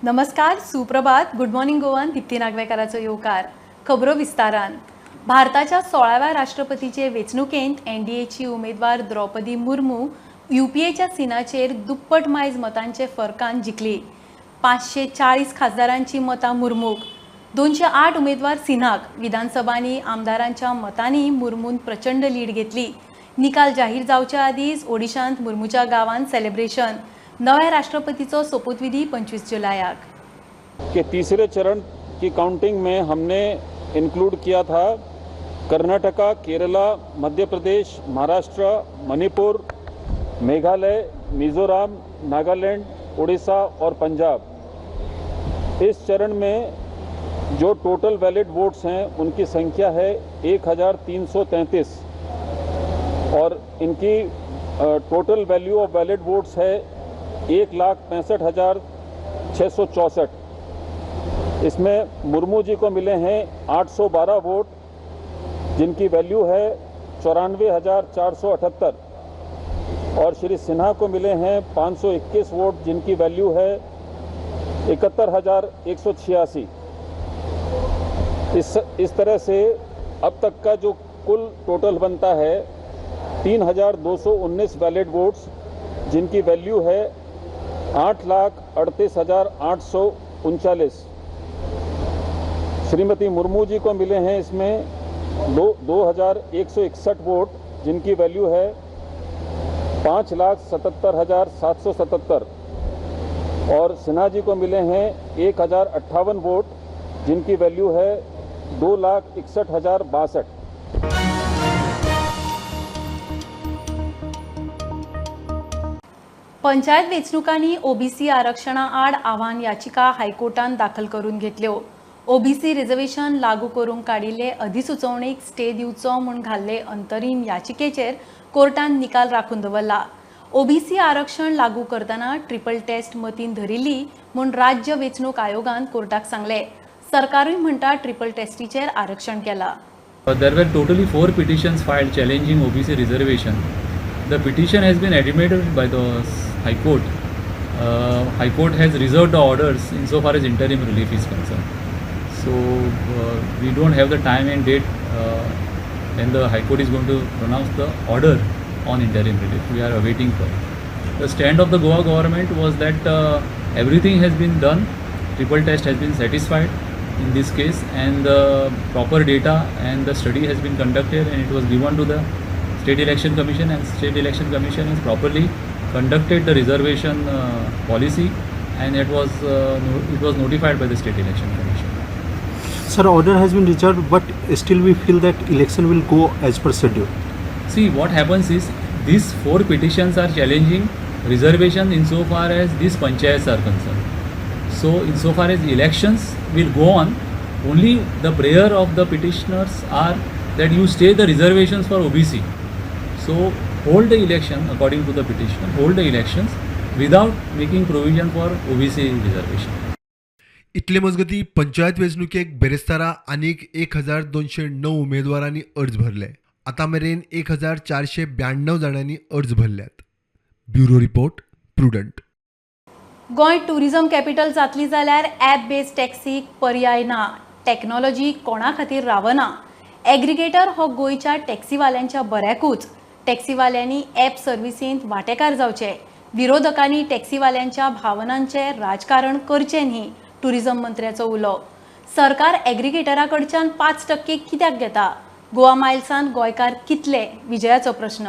नमस्कार, सुप्रभात. Good morning गोवान दीप्ती नागवेकाराचो येवकार. खबरो विस्तारान. भारताच्या 16व्या राष्ट्रपतीचे वेंचणुकेंत एनडीएची उमेदवार द्रौपदी मुर्मू युपीएच्या सिन्हाचेर दुप्पट मायज मतांचे फरकान जिखली. 540 खासदारांची मतां मुर्मूक, 208 उमेदवार सिन्हाक. विधानसभांनी आमदारांच्या मतांनी मुर्मून प्रचंड लीड घेतली. निकाल जाहीर जावच्या आदींच ओडिशांत मुर्मूच्या गांवांत सेलिब्रेशन. नव्या राष्ट्रपतीचो सोपूतविधी 25 जुलैक. के तीसरे चरण की काउंटिंग में हमने इंक्लूड किया था कर्नाटका, केरला, मध्य प्रदेश, महाराष्ट्र, मणिपुर, मेघालय, मिजोरम, नागालैंड, उड़ीसा और पंजाब. इस चरण में जो टोटल वैलिड वोट्स हैं उनकी संख्या है 1333 और इनकी total value of valid votes है 1,65,664. इसमें मुर्मू जी को मिले हैं 812 वोट, जिनकी वैल्यू है 94,478 और श्री सिन्हा को मिले हैं 521 वोट, जिनकी वैल्यू है 71,186. इस तरह से अब तक का जो कुल टोटल बनता है 3,219 वैलिड वोट्स, जिनकी वैल्यू है 8,38,839. श्रीमती मुर्मू जी को मिले हैं इसमें 2,161 वोट, जिनकी वैल्यू है 5,77,777 और सिन्हा जी को मिले हैं 1,058 वोट, जिनकी वैल्यू है 2,61,062. पंचायत वेंचणुकांनी ओबीसी आरक्षणा आड आव्हान याचिका हायकोर्टान दाखल करून घेतल्यो. ओबीसी रिझर्वेशन लागू करूंक काडिल्ले अधिसुचोवणेक स्टे दिवचो म्हूण घाल्ले अंतरीम याचिकेचेर कोर्टान निकाल राखून दवरला. ओबीसी आरक्षण लागू करतना ट्रिपल टेस्ट मतीन धरिल्ली म्हूण राज्य वेंचणूक आयोगान कोर्टाक सांगलें. सरकारूय म्हणटा ट्रिपल टेस्टीचेर आरक्षण केला. There were totally 4 petitions filed challenging OBC reservation. The petition has been admitted by the High Court. High Court has reserved the orders insofar as interim relief is concerned. So we don't have the time and date when the High Court is going to pronounce the order on interim relief. We are awaiting for it. The stand of the Goa government was that everything has been done, triple test has been satisfied in this case, and the proper data and the study has been conducted and it was given to the State Election Commission, and State Election Commission has properly conducted the reservation policy, and it was notified by the State Election Commission. Sir, order has been reserved, but still we feel that election will go as per schedule. See, what happens is these 4 petitions are challenging reservation insofar as these panchayats are concerned. So, insofar as elections will go on, only the prayer of the petitioners are that you stay the reservations for OBC. So, hold the election according to the petitioner, hold the elections without making provision for OBC reservation. इतले मजगती पंचायत वेंचणुकेक बेरेस्तारा आनीक 1,209 उमेदवारांनी अर्ज भरले. आतां मेरेन 1,492 जाणांनी अर्ज भरल्यात. Bureau report, Prudent. Goa tourism capital जातली जाल्यार ॲप बेस्ड टॅक्सीक पर्याय ना. टॅक्नॉलॉजी कोणा खातीर रावना. एग्रिगेटर हो गोंयच्या टॅक्सीवाल्यांच्या बऱ्याकूच. टॅक्सीवाल्यांनी ॲप सर्विसींत वांटेकार जावचे. विरोधकांनी टॅक्सीवाल्यांच्या भावनांचें राजकारण करचें न्ही, टुरिझम मंत्र्याचो उलो. सरकार एग्रिगेटरा कडच्यान 5% कित्याक घेता? गोवा मायल्सान गोंयकार कितले? विजयाचो प्रश्न.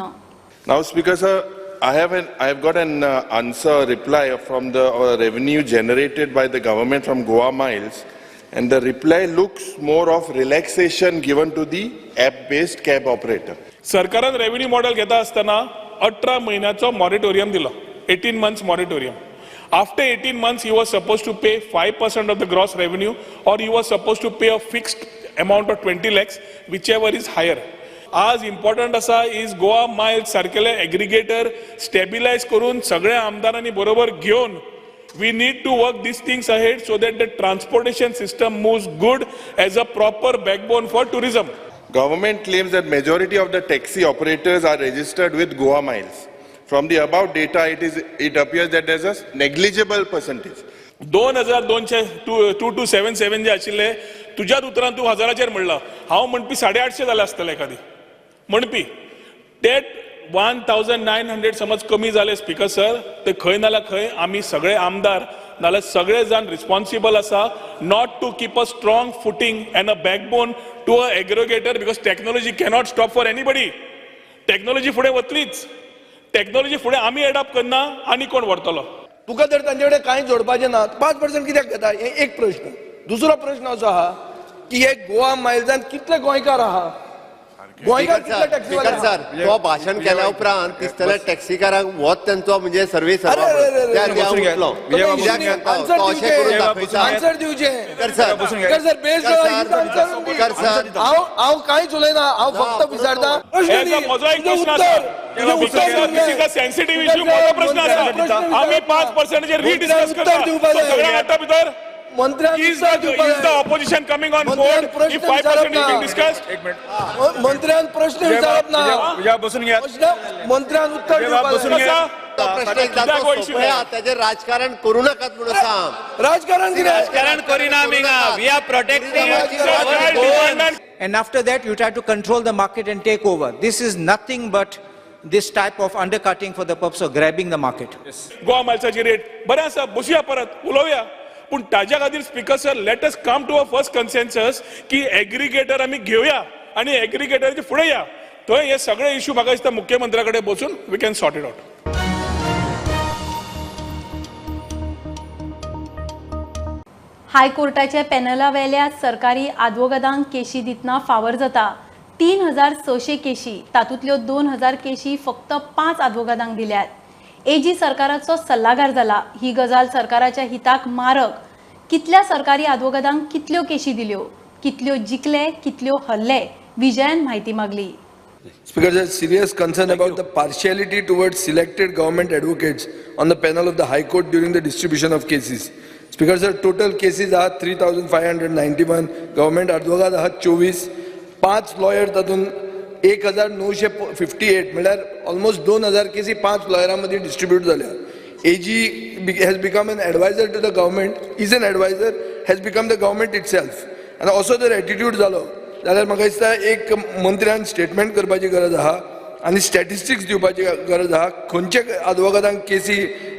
Now, Speaker sir, I have got an answer reply from the revenue generated by the government from Goa Miles, and the reply looks more of relaxation given to the app-based cab operator. सरकारान revenue model घेता आसतना 18 म्हयन्याचो moratorium दिलो, 18 months moratorium. After 18 months he was supposed to pay 5% of the gross revenue, or he was supposed to pay a fixed amount of 20 lakhs, whichever is higher. आज important आसा is Goa miles सारकेले aggregator stabilise करून सगळ्या आमदारांनी बरोबर घेवन we need to work these things ahead so that the transportation system moves good as a proper backbone for tourism. Government claims that majority of the taxi operators are registered with Goa Miles. From the above data, it appears that there is a negligible percentage. 2200, 2277 जे आशिल्ले, तुज्याच उतरान तूं हजाराचेर म्हणला. हांव म्हणपी 850 जाले आसतले एखादी म्हणपी. ते 1900 समज कमी जाले स्पीकर सर, ते खंय नाल्यार खंय आमी सगळे आमदार नाल्यार सगळे जाण रिस्पॉन्सिबल आसा not to keep a strong footing and a backbone to a aggregator, because technology cannot stop for anybody. Technology फुडें वतलीच. टॅक्नॉलॉजी फुडें आमी एडॉप्ट करना आनी कोण व्हरतलो? तुका जर तांचे कडेन कांय जोडपाचें ना, 5% कित्याक घेता, हें एक प्रश्न. दुसरो प्रश्न असो आहा की हे गोवा मायल्सान कितले गोंयकार आहा, गोंयकार कितले टॅक्सीवाले स्पीकर सर, तो भाशण केल्या उपरांत दिसतले टॅक्सीकारांक होच तेंचो म्हणजे सर्वीस. आन्सर दिवचें. सर, बेस हांव कांयच उलयना, हांव फक्त विचारता. म्हजो एक प्रश्न आसा, सेन्सिटीव इश्यू. म्हजो प्रश्न आसा, आमी 5%चेर रिडिस्कस करता सगळ्या आतां भितर. मंत्र्यान Is the opposition coming on board if 5% is being discussed? मंत्र्यान प्रश्न विचारप ना, मंत्र्यान उत्तर दिवपाक. ताचेर राजकारण करू नाकात म्हणून सांग. राजकारण कितें? राजकारण करिना आमी. We are protecting. And after that you try to control the market and take over. This is nothing but this type of undercutting for the purpose of grabbing the market. Goa मायल्साची rate बरें आसा, बसुया परत उलोवया. पूण ताज्या खातीर speaker sir, let us come to a first consensus की aggregator आमी घेवया आनी एग्रीगेटराचे फुडें या. थंय हे सगळे इश्यू म्हाका दिसता मुख्यमंत्र्या कडेन बसून we can sort it out. हायकोर्टाच्या पॅनला वेल्या सरकारी आदवोगादांक केशी दितना फावर जाता. 3600 केशी, तातूंतल्यो 2000 केशी फक्त 5 आदवोगादांक दिल्यात. एजी सरकाराचो सल्लागार जाला. ही गजाल सरकाराच्या हिताक मारक. कितल्या सरकारी आदवोगादांक कितल्यो केशी दिल्यो, कितल्यो जिखले, कितल्यो हरले, विजयान म्हायती मागली. Speaker, there is serious concern about the partiality towards selected government advocates on the panel of the High Court during the distribution of cases. Speaker sir, total cases are 3591, government advocate आहात 24, 5 lawyer तातूंत 1958, म्हणल्यार almost 2000 केसी 5 लॉयरां मदीं distribute जाल्या. AG has become an advisor to the government, is an advisor, has become the government itself. आनी असो जर attitude जालो जाल्यार म्हाका दिसता एक मंत्र्यान स्टेटमेंट करपाची गरज आहा आनी स्टॅटिस्टिक्स दिवपाची गरज आहा. खंयचे आदवोगादांक केसी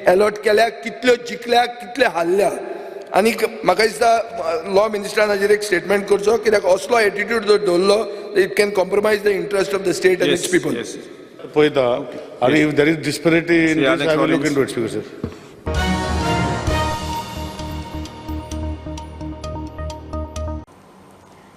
एलॉट केल्या, कितल्यो जिखल्या, कितले हारल्या. आनी म्हाका दिसता लॉ मिनिस्टरान हाजेर एक स्टेटमेंट करचो, कित्याक असलो एटिट्यूड जर दवरलो it can compromise the interest of the state and its people. पळयता आनी if there is disparity in this, I will look into it, speaker sir.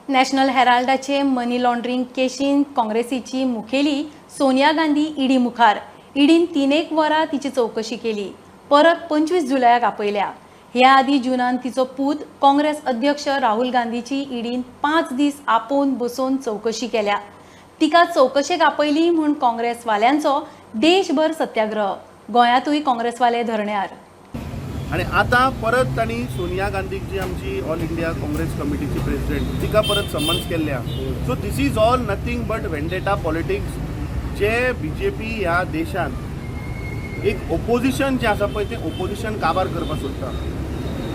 National हेराल्डाचे money laundering केशीन काँग्रेसीची मुखेली सोनिया गांधी ईडी मुखार. ईडीन 3-1 वरां तिची चवकशी केली. परत 25 जुलयाक आपयल्या. ह्या आदी जूनान तिचो पूत काँग्रेस अध्यक्ष राहुल गांधीची ईडीन 5 दीस आपोवन बसोवन चवकशी केल्या. तिका चवकशेक आपयली म्हूण काँग्रेसवाल्यांचो देशभर सत्याग्रह. गोंयांतूय काँग्रेसवाले धरण्यार. आनी आतां परत तांणी सोनिया गांधीक जी आमची ऑल इंडिया काँग्रेस कमिटीची प्रेसिडेंट तिका परत समन्स केल्ल्या. So this is all nothing but vendetta politics. जे बी जे पी ह्या देशांत एक ओपोजिशन जें आसा पळय तें ओपोजिशन काबार करपाक सोदता,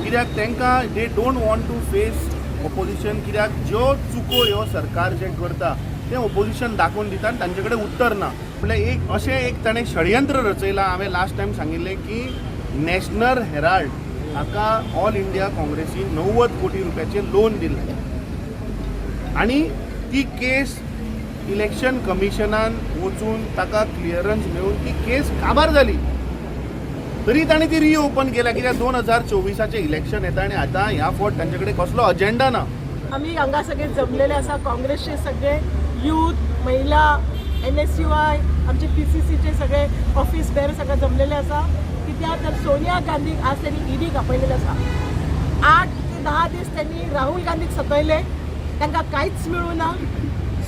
कित्याक तांकां they don't want to face opposition. कित्याक ज्यो चुको ह्यो सरकार जें करता तें ओपोजिशन दाखोवन दिता आनी तांचे कडेन उत्तर ना. म्हणल्यार एक अशें एक ताणें षडयंत्र रचयलां. हांवें लास्ट टायम सांगिल्लें की नॅशनल हेराल्ड हाका ऑल इंडिया काँग्रेसीन 90 कोटी रुपयाचें लोन दिल्लें आनी ती केस इलेक्शन कमिशनान वचून ताका क्लियरन्स मेळून ती केस काबार जाली, तरी ताणें ती रिओपन केल्या. कित्याक 2024 इलेक्शन येता आनी आतां ह्या फावट तांचे कडेन कसलो अजेंडा ना. आमी हांगा सगळे जमलेले आसा, काँग्रेसचे सगळे यूथ, महिला, NSUI, आमचे PCCचे सगळे ऑफिस बेर सगळे जमलेले आसा. कित्याक तर सोनिया गांधीक आज त्यांनी ईडीक आपयलेले आसा. 8 ते 10 दीस त्यांनी राहुल गांधीक सतयले, तांकां कांयच मेळूं ना.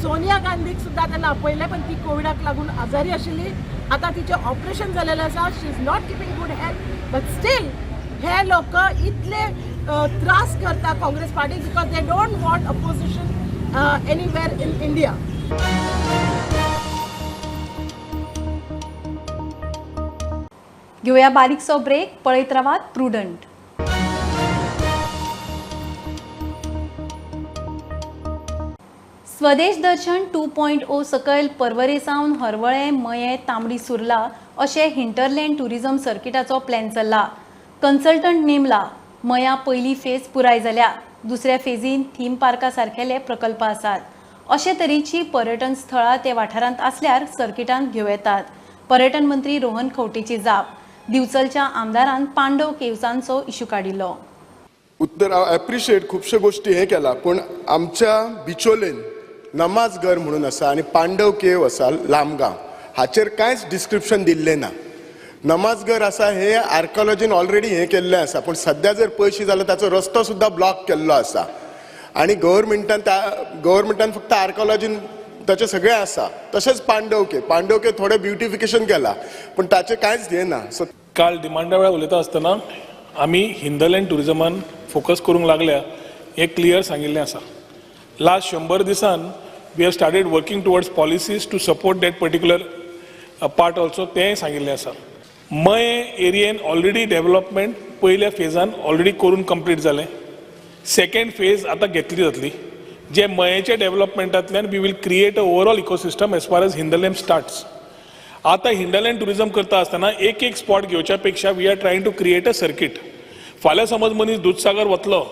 सोनिया गांधीक सुद्दां त्यांना आपयले, पण ती कोविडाक लागून आजारी आशिल्ली. आतां तिचें ऑपरेशन जालेलें आसा. She is not keeping good health, but still हे लोक इतले त्रास करता Congress party, because they don't want opposition anywhere in India. घेवया बारीकसो ब्रेक. पळयत रावात प्रुडंट. स्वदेश दर्शन 2.0 सकयल पर्वरे सावन हरवळे, मये, तांबडी सुर्ला अशें हिंटरलँड टुरिझम सर्किटाचो प्लॅन चल्ला. कन्सल्टंट नेमला. मया पयली फेज पुराय जाल्या. दुसऱ्या फेजीन थीम पार्का सारकेले प्रकल्प आसात. अशे तरेची पर्यटन स्थळां ते वाठारांत आसल्यार सर्किटांत घेवं येतात. पर्यटन मंत्री रोहन खंवटेची जाप. दिवचलच्या आमदारान पांडव केव्सांचो इशू काडिल्लो. उत्तर हांव एप्रिशिएट खुबश्यो गोश्टी हें केला, पूण आमच्या बिचोलेन नमाज घर म्हणून आसा आनी पांडव केव आसा लामगांव, हाचेर कांयच डिस्क्रिप्शन दिल्लें ना. नमाज घर आसा हे आर्कोलॉजीन ऑलरेडी हें केल्लें आसा, पूण सद्या जर पयशे जाल्यार ताचो रस्तो सुद्दां ब्लॉक केल्लो आसा आनी गव्हर्मेंटान फक्त आर्कोलॉजीन ताचें सगळें आसा. तशेंच पांडव केव, पांडव केव थोडें ब्युटिफिकेशन केलां पूण ताचें कांयच हें ना. सो काल डिमांडा वेळार उलयता आसतना आमी हिंदरलँड टुरिजमान फोकस करूंक लागल्या हें क्लियर सांगिल्लें आसा. लास्ट 100 दिसान we have started working towards policies to support that particular part also, तेंय सांगिल्लें आसा. मये एरियेन ऑलरेडी डेव्हलपमेंट पयल्या फेजान ऑलरेडी करून कंप्लीट जालें. सेकंड फेज आतां घेतली जातली, जे मयेच्या डेव्हलपमेंटांतल्यान we will create a overall ecosystem as far as hinterland starts. आतां हिंडरलँड टुरिजम करता आसतना एक एक स्पॉट घेवच्या पेक्षा we are trying to create a circuit. फाल्यां समज मनीस दुधसागर वतलो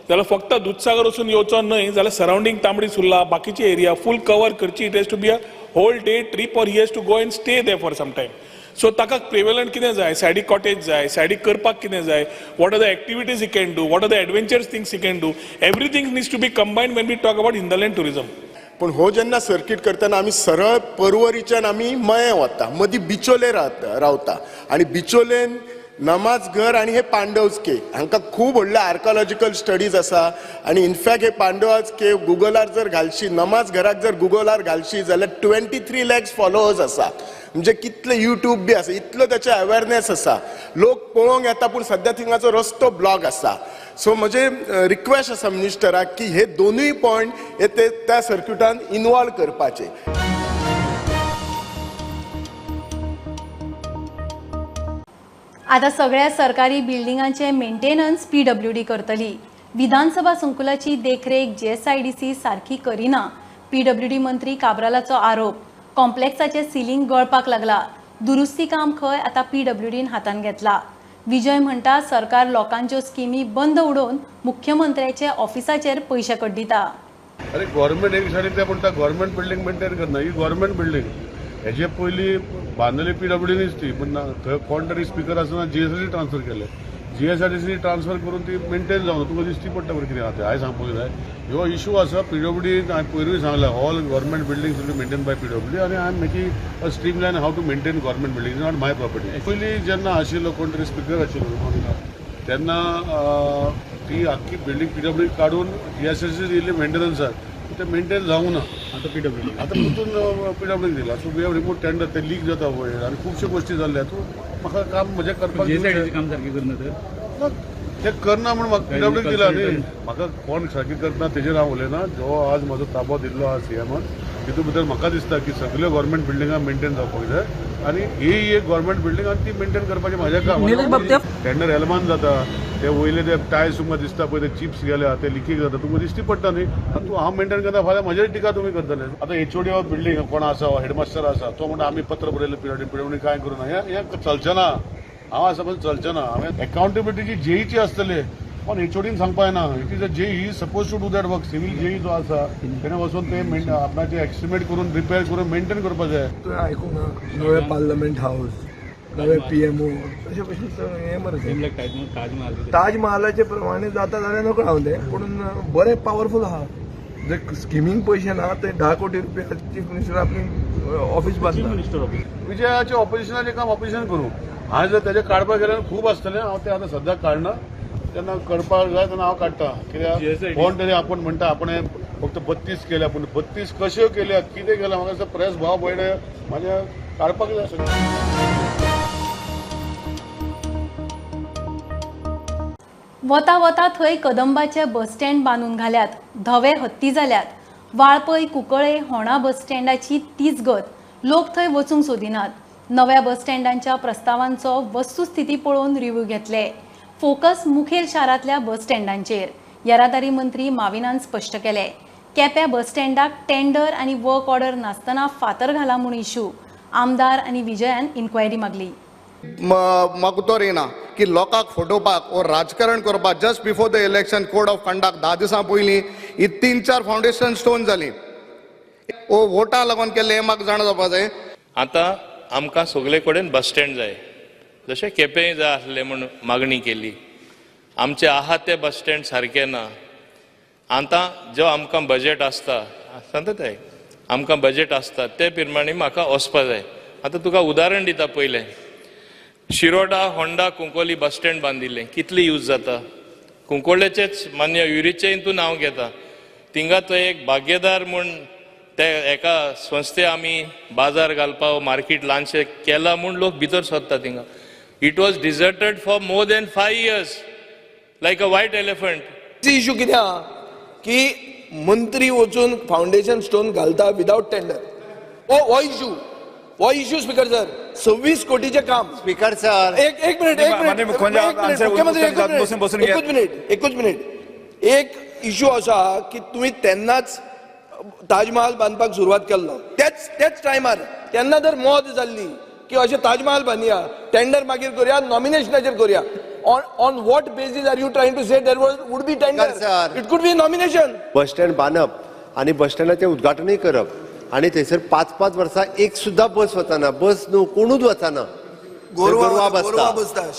जाल्यार फक्त दुधसागर वचून येवचो न्हय, जाल्यार सरावंडींग तांबडी सुर्ला बाकीची एरिया फूल कवर करची. It has to be a whole day trip or he has to go and stay there for some time. So ताका प्रिवेलंट कितें जाय, सायडीक कॉटेज जाय, सायडीक करपाक कितें जाय, what are the activities he can do, what are the adventures things he can do, everything needs to be combined when we talk about hinterland tourism. पूण हो जेन्ना सर्कीट करतना आमी सरळ पर्वरीच्यान आमी मये वता, मदीं बिचोले रावता आनी बिचोलेन नमाज घर आनी हे पांडवज केव हांकां खूब व्हडले आर्कोलॉजिकल स्टडीज आसा. आनी इनफॅक्ट हे पांडवाज केव गुगलार जर घालशी, नमाज घराक जर गुगलार घालशी जाल्यार 23 lakhs followers आसा. म्हणजे कितले यूट्यूब बी आसा, इतलो ताचें अवेरनेस आसा, लोक पळोवंक येता, पूण सद्या थिंगाचो रस्तो ब्लॉक आसा. सो म्हजें रिक्वेस्ट आसा मिनिस्टराक की हे दोनूय पॉयंट हे ते त्या सर्क्युटान इनवॉल्व करपाचे. आता सगळ्या सरकारी बिल्डिंगांचे मेंटेनन्स पीडब्ल्यूडी करतली. विधानसभा संकुलाची देखरेख जीएसआयडीसी सारकी करिना, पीडब्ल्यूडी मंत्री काब्रालाचो आरोप. कॉम्प्लेक्साचे सिलिंग गळपाक लागला, दुरुस्ती काम खंय आता पीडब्ल्यूडीन हातान घेतला. विजय म्हणटा सरकार लोकांच्यो स्किमी बंद उडोवन मुख्यमंत्र्याचे ऑफिसाचेर पयशे कड्डिता. अरे गव्हर्मेंट एक दिसांनी ते म्हणटा गव्हर्मेंट बिल्डिंग मेंटेन करना, ही गव्हर्मेंट बिल्डिंग हेजे पयलीं बांदली पीडब्ल्यूडीनीच ती, पूण थंय कोण तरी स्पिकर आसतना जीएसआयडीसी ट्रान्सफर केले, जीएसआयडीसी ट्रान्सफर करून ती मेंटेन जावना. तुका दिश्टी पडटा बरें कितें आहा तें. हांवें सांगपाक जाय ह्यो इशू आसा पीडब्ल्यूडीन हांवें पयरूय सांगलां, all government buildings will be maintain by PWD आनी I am making a streamline how to maintain government building, not my property. पयलीं जेन्ना आशिल्लो कोण तरी स्पिकर आशिल्लो तेन्ना ती आख्खी बिल्डींग पीडब्ल्यूडी काडून जीएसआयडीसी दिल्ली मेंटेनन्साक, ते मेंटेन जावंक ना. आतां पीडब्ल्यूडी आतां परतून पीडब्ल्यूडी दिला. So we have remove tender, ते लीक जाता वयर आनी खुबश्यो गोश्टी जाल्ल्या. तूं म्हाका काम म्हजें करपाक काम सारकें करना तर ते करना म्हूण म्हाका पीडब्ल्यूडी दिला न्ही, म्हाका कोण सारकें करना तेजेर हांव उलयना. जो आज म्हजो ताबो दिल्लो आहा सीएमान तितून भितर म्हाका दिसता की सगल्यो गव्हर्मेंट बिल्डिंगां मेंटेन जावपाक जाय आनी ही एक गव्हर्मेंट बिल्डींग आनी ती मेंटेन करपाचें म्हाजें काम. टेंडर एलमान जाता, ते वयले ते टायल्स तुमकां दिसता पळय, ते चिप्स गेल्या, ते लिकेज जाता, तुमकां दिश्टी पडटा न्ही. आनी तूं हांव मेंटेन करता फाल्यां म्हजेर टिका तुमी करतले. आतां एचओडी ऑफ बिल्डींग कोण आसा, हेडमास्टर आसा, तो म्हणटा आमी पत्र बरयलें पीडब्ल्यूडी, पीडब्ल्यूडी कांय करूं ना. हें चलचें ना, हांव आसा पण चलचें ना. हांवें एकाउंटेबिलिटी जेईची आसतली, पण एचओडीन सांगपा येना. It is a JE suppose to do that work. Civil JE जो आसा तेणें वचून ते आपणाचे एस्टिमेट करून रिपेर करून मेंटेन करपाक जाय. तुवें आयकूंक ना नवें पार्लमेंट हावस, नवें पीएमओ, अशें भशेन हें मरे ताजमहालाचे प्रमाणे जाता जाल्यार नकळो हांव तें, पूण बरें पावरफूल आहा. जे स्किमींक पयशे ना ते 10 कोटी रुपया चीफ मिनिस्टर आपली ऑफिस बांदता. विजयाचें ऑपोजिशनाचें काम ऑपोजिशन करूं. हांवें जर तेजें काडपाक गेल्यार खूब आसतलें, हांव तें आतां सद्याक काडना. जेन्ना करपाक जाय तेन्ना हांव काडटा. कित्याक कोण तरी आपूण म्हणटा आपणें फक्त 32 केल्या, पूण 32 कश्यो केल्या कितें केल्या म्हाका दिसता प्रेस भाव भयणे म्हाजें काडपाक जाय सगळें. वता वता थंय कदंबाचे बस स्टँड बांदून घाल्यात, धवे हत्ती जाल्यात. वाळपय, कुंकळे, होणा बस स्टँडाची तीच गत. लोक थंय वचूंक सोदिनात. नव्या बस स्टँडांच्या प्रस्तावांचो वस्तुस्थिती पळोवन रिव्ह्यू घेतले. फोकस मुखेल शारांतल्या बस स्टँडांचेर, येरादारी मंत्री माविनान स्पश्ट केले. केप्यां बस स्टँडाक टेंडर आनी वर्क ऑर्डर नासतना फातर घाला म्हूण इशू. आमदार आनी विजयान इन्क्वायरी मागली. म्हाका उतर येना की लोकांक फटोवपाक ओ राजकारण करपाक just before the election code of conduct 10 दिसां पयलीं ही 3-4 फावंडेशन स्टोन जाली ओ वोटां लागून केल्लें हें म्हाका जाणा जावपा जाय. आतां आमकां सगळे कडेन बस स्टँड जाय, जशें केपेंय जाय आसलें म्हूण मागणी केली. आमचे आहा ते बस स्टँड सारकें ना. आतां जो आमकां बजेट आसता सांगता ते आमकां बजेट आसता ते प्रमाणे म्हाका वचपा जाय. आतां तुका उदाहरण दिता, पयलें Shiroda Honda Cuncolim bus stand बांदिल्लें, कितली यूज जाता. कुंकोळ्याचेच मान्य युरीचें हितून नांव घेता, थिंगा तो एक भाग्यदार म्हूण ते एका संस्थे आमी बाजार घालपा मार्केट ल्हानशें केलां म्हूण लोक भितर सोदता थिंगा. It was deserted for more than 5 years like a white elephant. Issue कितें आहा की मंत्री वचून फावंडेशन स्टोन घालता विदावट टेंडर. हो इशू, हो इशू स्पीकर सर. 26 कोटीचें काम स्पीकर सर. एक मिनिट, एक मिनिट, मुख्यमंत्री एकूच मिनिट, एकूच मिनिट. एक इशू असो आहा की तुमी तेन्नाच ताजमहाल बांदपाक सुरवात केल्लो, त्याच त्याच टायमार तेन्ना जर मौत जाल्ली की अशें ताजमहाल बांदया, टेंडर मागीर करुया, नॉमिनेशनाचेर करुया. On what basis are you trying to say there would be tender? It could be nomination. Bus stand बांदप आनी बस स्टँडाचें उद्घाटनूय करप आनी थंयसर 5-5 वर्सां एक सुद्दां बस वचना, बस न्हू कोणूच वचना, गोरवां बसता,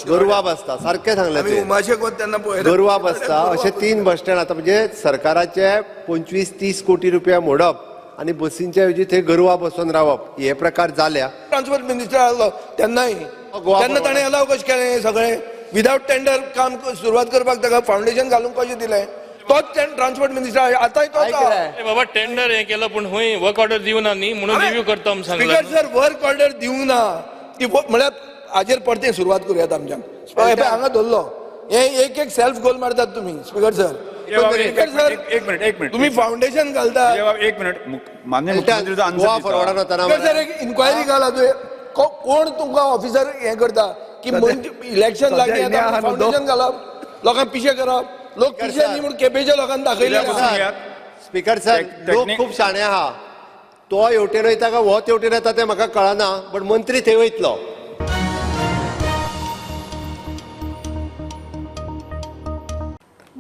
गोरवां बसता, सारकें सांगलें तुवें, गोरवां बसता. अशे 3 बस स्टँड आतां म्हणजे सरकाराचे 25-30 कोटी रुपया मोडप आनी बसींच्या ऐवजी थंय गोरवां बसून रावप हे प्रकार जाल्या. ट्रान्सपोर्ट मिनिस्टर आसलो तेन्नाय, तेन्ना ताणें अलाव कशें केलें हें सगळें विदावट टेंडर काम सुरवात करपाक ताका फावंडेशन घालूंक कशें दिलें? तोच ट्रान्सपोर्ट मिनिस्टर आतांय तोच. बाबा टेंडर हें केलां पूण खंय वर्क ऑर्डर दिवना न्ही म्हणून रिव्यू करता म्हूण सांगलां. स्पीकर सर, वर्क ऑर्डर दिवंक ना ती म्हळ्यार हाजेर परतें सुरवात करुयात आमच्यान. हांगा धरलो हे एक एक सेल्फ गोल मारतात तुमी स्पीकर सर. स्पीकर सर एक मिनिट, एक मिनिट, तुम्ही फावंडेशन घालता. एक मिनिट, मान्य मुख्यमंत्री सर एक इन्क्वायरी घाला तुवें, कोण तुमकां ऑफिसर हें करता की इलेक्शन लागीं फावंडेशन घालप, लोकांक पिशे करप, लोक पिशे न्ही म्हूण केपेच्या लोकांक दाखयले. स्पीकर सर, लोक खूब शाणे आहा, तो हेवटेन वयता काय हो तेवटेन येता तें म्हाका कळना, बट मंत्री थंय वयतलो.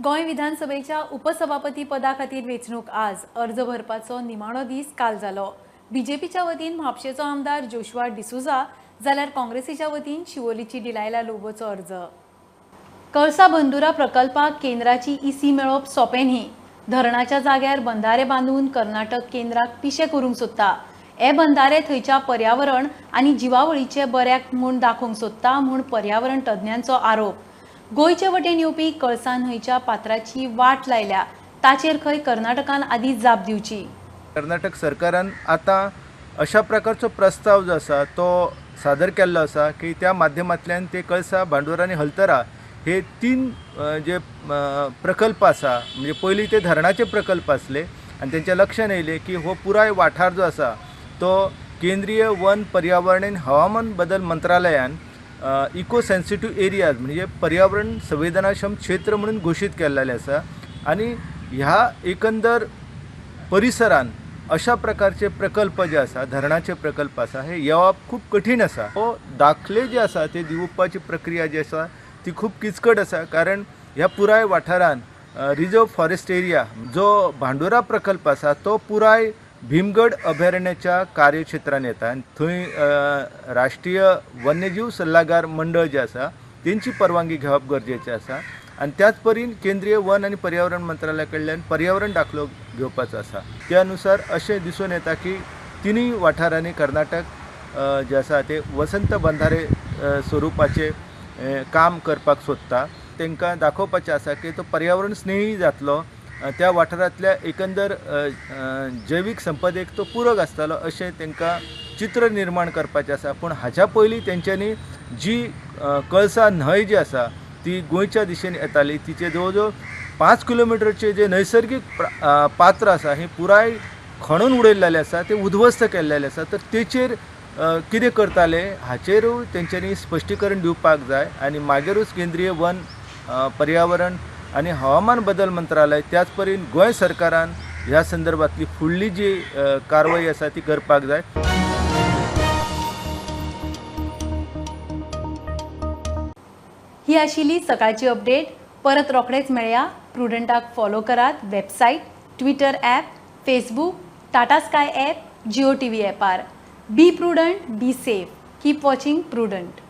गोंय विधानसभेच्या उपसभापती पदा खातीर वेंचणूक आज. अर्ज भरपाचो निमाणो दीस काल जालो. बीजेपीच्या वतीन म्हापशेचो आमदार जोशुआ डिसुजा जाल्यार काँग्रेसीच्या वतीन शिवोलीची डिलायला लोबोचो अर्ज. कळसा बंदुरा प्रकल्पाक केंद्राची इसी मेळोवप सोंपें न्ही. धरणाच्या जाग्यार बंधारे बांदून कर्नाटक केंद्राक पिशें करूंक सोदता. हे बंधारे थंयच्या पर्यावरण आनी जिवावळीचे बऱ्याक म्हूण दाखोवंक सोदता म्हूण पर्यावरण तज्ञांचो आरोप. गोंयचे वटेन येवपी कळसा न्हंयच्या पात्राची वाट लायल्या, ताचेर खंय कर्नाटकान आदी जाप दिवची. कर्नाटक सरकारान आतां अशा प्रकारचो प्रस्ताव जो आसा तो सादर केल्लो आसा की त्या माध्यमांतल्यान ते कळसा, भांडुरा आनी हलतरा हे 3 जे प्रकल्प आसा, म्हणजे पयलीं ते धरणाचे प्रकल्प आसले आनी तेंच्या लक्षान येयलें की हो पुराय वाठार जो आसा तो केंद्रीय वन पर्यावरण आनी हवामान बदल मंत्रालयान इको सेन्सिटीव एरियाज म्हणजे पर्यावरण संवेदनाक्षम क्षेत्र म्हणून घोशीत केल्लें आसा आनी ह्या एकंदर परिसरान अशा प्रकारचे प्रकल्प जे आसा, धरणाचे प्रकल्प आसा, हे येवप खूब कठीण आसा. हो दाखले जे आसा ते दिवपाची प्रक्रिया जी आसा ती खूब किचकट आसा, कारण ह्या पुराय वाठारान रिजर्व फॉरेस्ट एरिया जो भांडुरा प्रकल्प आसा तो पुराय भीमगड अभयारण्याच्या कार्यक्षेत्रान येता आनी थंय राष्ट्रीय वन्यजीव सल्लागार मंडळ जे आसा तेंची परवानगी घेवप गरजेचें आसा आनी त्याच परीन केंद्रीय वन आनी पर्यावरण मंत्रालया कडल्यान पर्यावरण दाखलो घेवपाचो आसा. त्या अनुसार अशें दिसून येता की तिनूय वाठारांनी कर्नाटक जे आसा ते वसंत बंधारे स्वरुपाचें काम करपाक सोदता. तांकां दाखोवपाचें आसा की तो पर्यावरण स्नेही जातलो, त्या वाठारांतल्या एकंदर जैवीक संपदेक तो पूरक आसतलो अशें तांकां चित्र निर्माण करपाचें आसा. पूण हाच्या पयलीं तेंच्यांनी जी कळसा न्हंय जी आसा ती गोंयच्या दिशेन येताली, तिचे जवळ जवळ 5 किलोमिटरचे जे नैसर्गीक पात्र आसा हे पुराय खणून उडयल्लें आसा, ते उद्ध्वस्त केल्लें आसा. तर तेचेर कितें करताले हाचेरूय तेंच्यांनी स्पश्टीकरण दिवपाक जाय आनी मागीरूच केंद्रीय वन पर्यावरण आनी हवामान बदल मंत्रालय त्याच परीन गोंय सरकारान ह्या संदर्भातली फुडली जी कारवाई आसा ती करपाक जाय. ही आशिल्ली सकाळची अपडेट. परत रोखडेच मेळया. प्रुडंटाक फॉलो करात website, Twitter app, Facebook, Tata Sky app, Jio TV ॲपार. Be prudent, be safe. Keep watching Prudent.